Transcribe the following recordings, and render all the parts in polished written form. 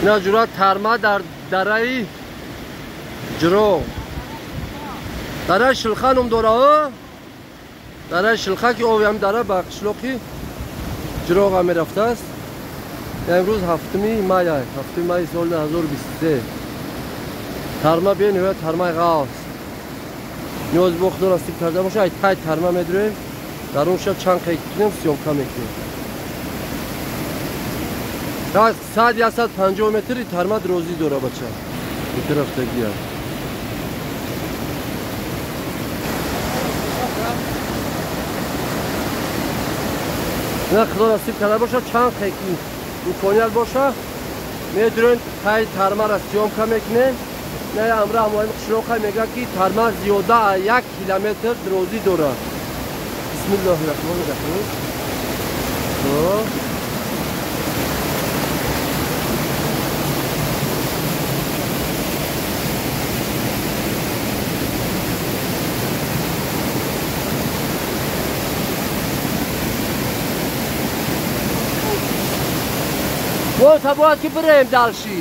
Ина ҷура тарма дар дараи Ҷироғ. Дараи Шилха ном дора, дараи Шилха ки оби ҳам дара ба қишлоқи Ҷироға мерафтааст. Имрӯз 7 май, 7 май соли 2023. Тарма бениҳоят тармаи ғафз. Ниёз бо худо насиб карда боша, ай тай тарма медурем, дар он шаб чанд қайд кунем, съёмка мекунем. 100-150 метри тарма дирозӣ дора бача. Ин тарафтагия. На худо насиб карда боша, чанд қайки имконият боша, медурем тай тармара съёмка мекунем. Не амра ҳамоим қишлоқа мега ки тарма зиёда 1 километр дирозӣ дорад. Бисмиллоҳи раҳмони раҳим. Та бояд ки бирем дальше.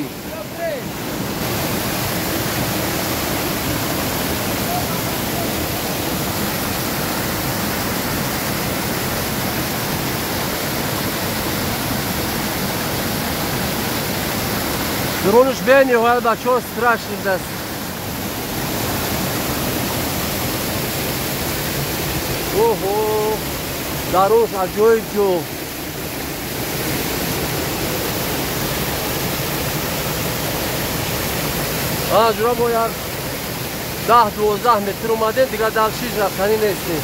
Дронш бениҳоят бачаҳо страшный даст. Оҳо, дарунш аҷоиб ҷо. Ҷура мо як 10-12 метр омадем, дигар дальше рафтанӣ нестем.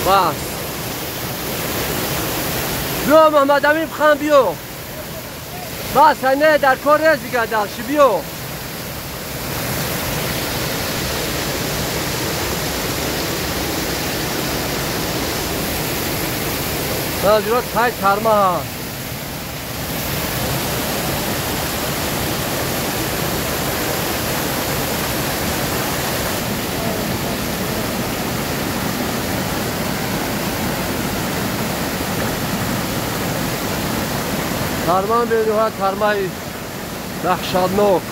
Бас. Биё Маҳмадамин хан биё. Бас, не дар кор нест дигар дальше биё. Ҷура тай тарма ҳаст. Тарма бениҳоят тармаи даҳшатнок.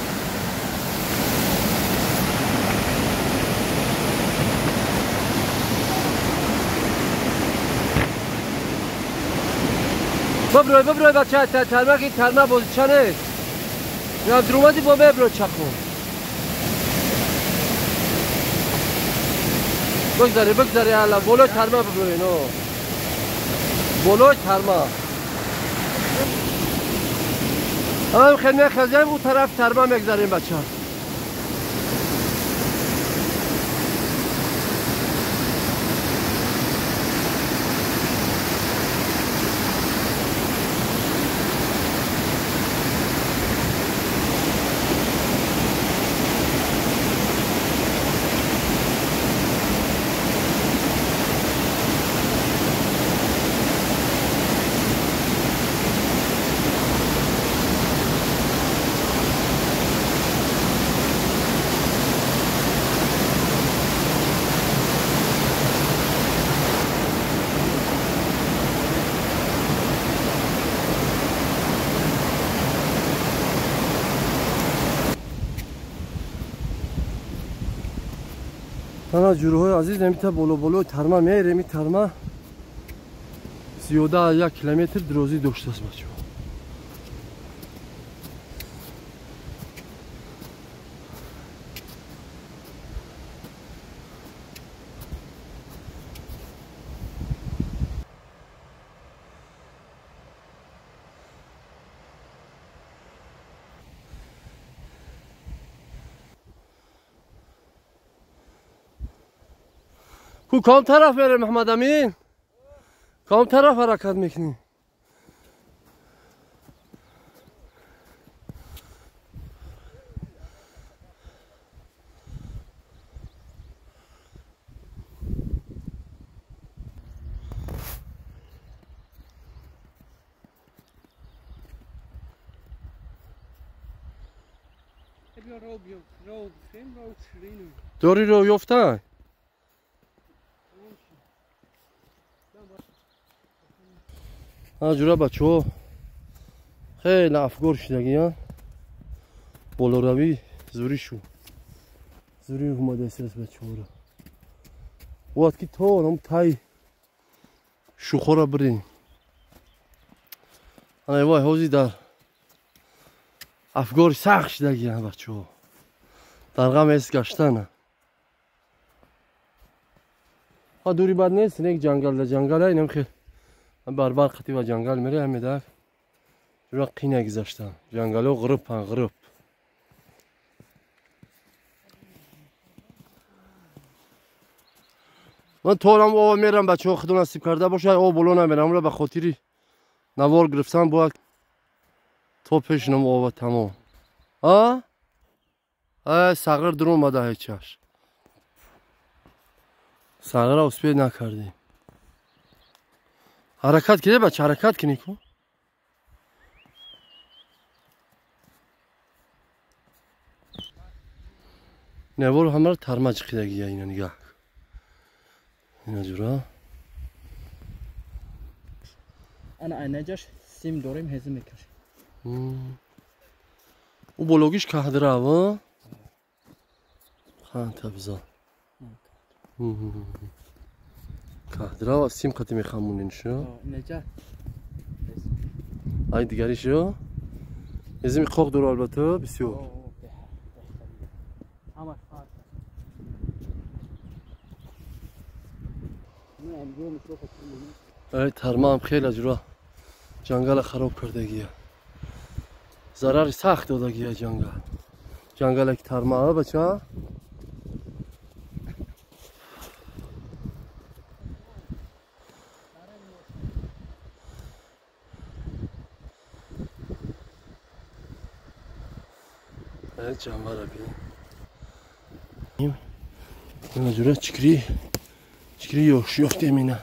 Биброй, биброй бача, тарма ки тарма бозича нест. Дар омадӣ бо меброй чақо. Бигзари, бигзари, алла, болои тарма биброй, но. Болои тарма. Ҳам хел мехазем, у тараф тарма мегзарем бача. Ана ҷуруҳои азиз, намита боло-болои тарма мерем. Ин тарма зиёда аз 1 километр дирозӣ доштааст бачаҳо. Ку ком тараф мерем Маҳмадамин? Ком тараф ҳаракат мекунӣ? Дори роҳ ёфта? Ҷура бачаҳо, Хеле афгор шудагиян. Болоравӣ зурӣ шу. Зурӣ омадааст бачаҳоро. Бояд ки то ам тай шухора бирем. Ана вай ҳозир дар афгори сахт шудагиян бачаҳо. Дар ғам эс гаштана. Ха дури бад нест, нек ҷангал да ҷангала инам хел. Барбар қати ва ҷангал мере ҳамеда. Ҷура қина гузаштан. Ҷангалҳо ғуруб-ан ғуруб. Ман торам об мерам бачаҳо худо насиб карда бошад, об боло намерам, амро ба хотири навор гирифтан бояд то пешинам ова тамом. А? Сағир дур омада ҳечаш. Сағира успед накардем. Ҳаракат киде бача, ҳаракат кини ку. Навор ҳамаро тарма ҷиқидагия ина нигаҳ. Ина ҷура. Ана айнаҷаш сим дорем ҳезм мекашем. У бологиш каҳдрава. Хан табза. Каҳдрава сим қати мехамонин шо. Инаҷа. Ай дигари шо. Ҳезми қоқ дора албатта бисёр. Ай тармаам хеле ҷура ҷангала хароб кардагия. Зарари сахт додагия ҷангал. Ҷангале ки тармаа бача. Ай ҷанвара бин. Ина ҷура чикри чикри ёш ёфтем ина.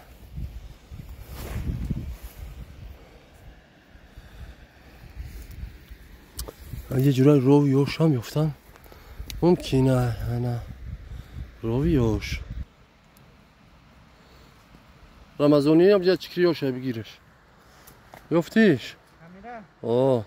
یه جورای رو یوش هم یافتن ممکنه نه رو یوش رمضانی هم جا چکری یوش بگیرش یافتیش؟ آه